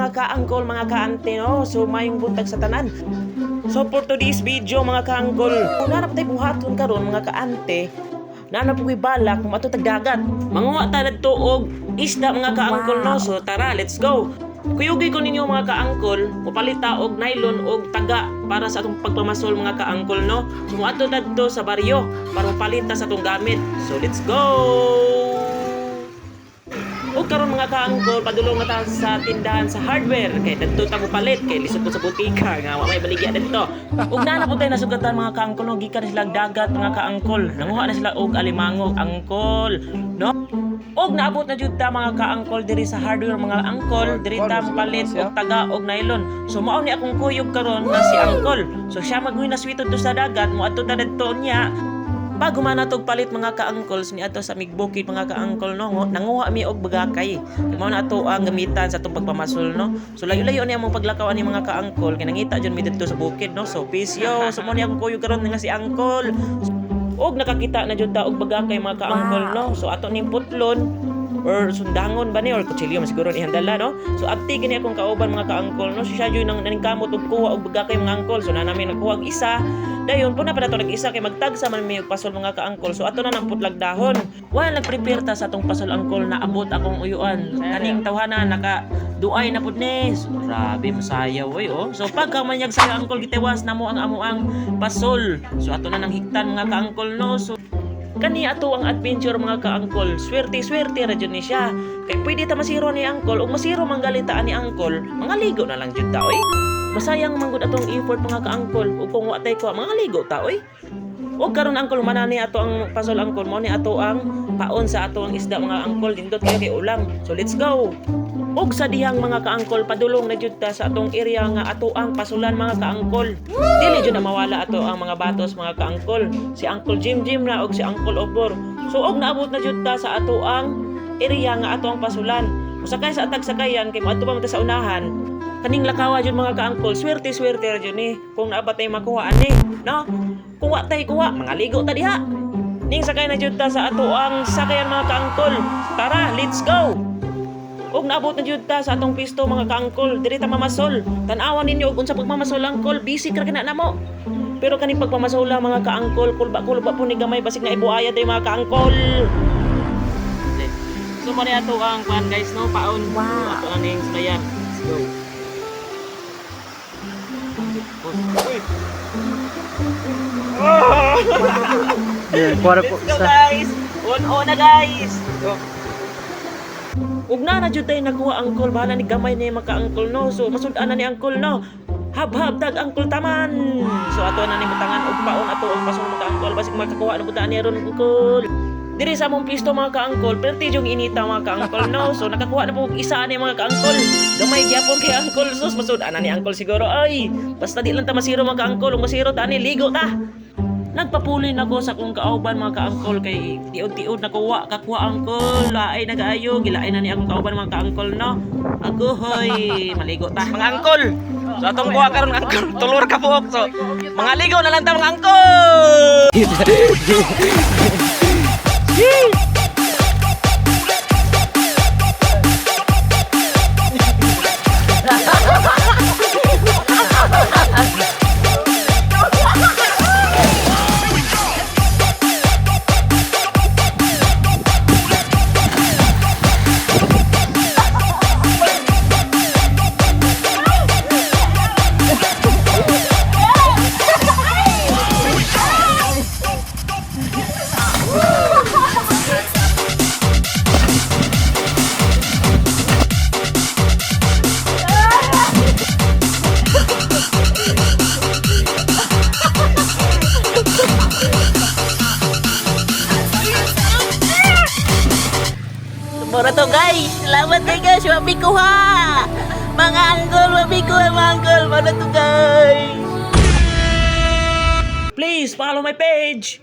Mga kaangkol, mga kaante, no? So mayong buntag sa tanan. So for today's video, mga kaangkol, una na tayo buhaton karon, mga kaante. Naa na po'y balak kung ato dagat. Manguha ta dadto og isda, mga kaangkol, no? So tara, let's go. Kuyugi ko ninyo, mga kaangkol, mupalit ta og nylon og taga para sa atong pagpamasol, mga kaangkol, no? So muadto dadto sa baryo para mupalit ta sa atong gamit. So let's go! O karon, mga kaangkol, padulong na ta sa tindahan sa hardware kay dadto ta palit kay lisod po sa botika nga wa may baligya didto. Ug naa na po tayo nasugatan, mga kaangkol, no, gikan na sila dagat, mga kaangkol. Nanguha na sila og alimango, angkol, no? Og naabot na jud ta, mga kaangkol, diri sa hardware, mga angkol, diri ta palit og taga og nylon. So mao ni akong kuyog karon nga si angkol. So siya maguy na swito to sa dagat, moadto ta didto niya. Bago man natog palit, mga kaangkol, ni ato sa migbukid, mga kaangkol, no, nanguha mi og bagakay. Kay mao na ato ang gamitan sa atong pagpamasol, no. So layo-layo niya among paglakaw ani, mga kaangkol, kay nangita jud mi didto sa bukid, no. So peace yo. So mo ni akong kuyog karon nga si angkol. Og nakakita na jud ta og bagakay, mga kaangkol, no. So ato ning putlon or sundangon ba ni or kutsilyo man siguro ni handala, no. So abti gini akong kauban, mga kaangkol, no. So siya jud nang naningkamot og kuha og bagakay, mga angkol. So na namin nagkuha og isa. Dayon po na pa nato nag-isa kay magtagsa man mi og pasol, mga kaangkol. So ato na nang putlag dahon. While nagprepare ta sa atong pasol, angkol, naabot akong uyuan. Kaning tawhana naka duay na pud ni. So, grabe masayaw oy oh. So pagka manyag sa angkol, gitewas na mo ang amuang pasol. So ato na nang higtan, mga kaangkol, no. So kani ato ang adventure, mga kaangkol. Swerte swerte ra jud ni siya. Kay pwede ta masiro ni angkol ug masiro man galitaan ni angkol, mga ligo na lang jud ta oy. Masayang manggod atong effort, mga kaangkol, ug kung wa tay kuha, mga ligo ta oy. Og karon, angkol, manani ato ang pasol, angkol, mo ni ato ang paon sa ato ang isda, mga angkol, dindot kayo kay ulam. So let's go. Og sa dihang, mga kaangkol, padulong na jud ta sa atong area nga ato ang pasulan, mga kaangkol. Dili jud na mawala ato ang mga batos, mga kaangkol. Si Uncle Jim Jim na og si Uncle Obor. So og naabot na jud ta sa ato ang area nga ato ang pasulan. Musakay sa atag sakayan kay moadto pa man ta sa unahan. Kaning lakawa jud, mga kaangkol, swerte swerte ra jud ni kung naa ba tay makuha ani, no? Kung wa tay kuha, mga ligo ta diha. Ning sakay na jud ta sa ato ang sakayan, mga kaangkol. Tara, let's go! Ug naabot na jud ta sa atong pisto, mga kaangkol, diri ta mamasol. Tan-awan ninyo og unsa pagmamasol, angkol, busy ra kana namo. Pero kaning pagpamasola, mga kaangkol, kulba-kulba po ni gamay basig na ibuaya tayo, mga kaangkol. So mo ni ato ang kuan, guys, no, paon. Wow. Ato na ning sulayan. Let's go. Uy. Yeah, kuha po Let's go isa. guys! On na, guys! Go. Ug na na jud tayo nakuha, angkol, bahala ni gamay ni maka angkol, no. So masud-an na ni angkol, no. Habhab tag angkol taman. So ato na ni butangan og paon ato ang pasong, mga angkol, basig makakuha na butaan ni ron, angkol. Diri sa among pisto, mga kaangkol, perti yung inita, mga kaangkol, no. So nakakuha na po og isa ani, mga kaangkol. Gamay gyapon kay angkol, sus, masud-an na ni angkol siguro ay. Basta di lang ta masiro, mga kaangkol, ug masiro ta ani, ligo ta. Nagpapulin ako sa akong kauban, mga kaangkol, kay tiod-tiod na kuha kakuha, angkol, laay nagaayo gilaay na ni akong kauban, mga kaangkol, no. Aguhoy, maligo ta, mga angkol. So atong kuha karon, angkol, tulor ka buok. So mga ligo na lang ta, mga angkol. Mura to, guys. Salamat kay guys. Wabi ko ha. Mga angkol, wabi ko ha, mga angkol. Mura to, guys. Please follow my page.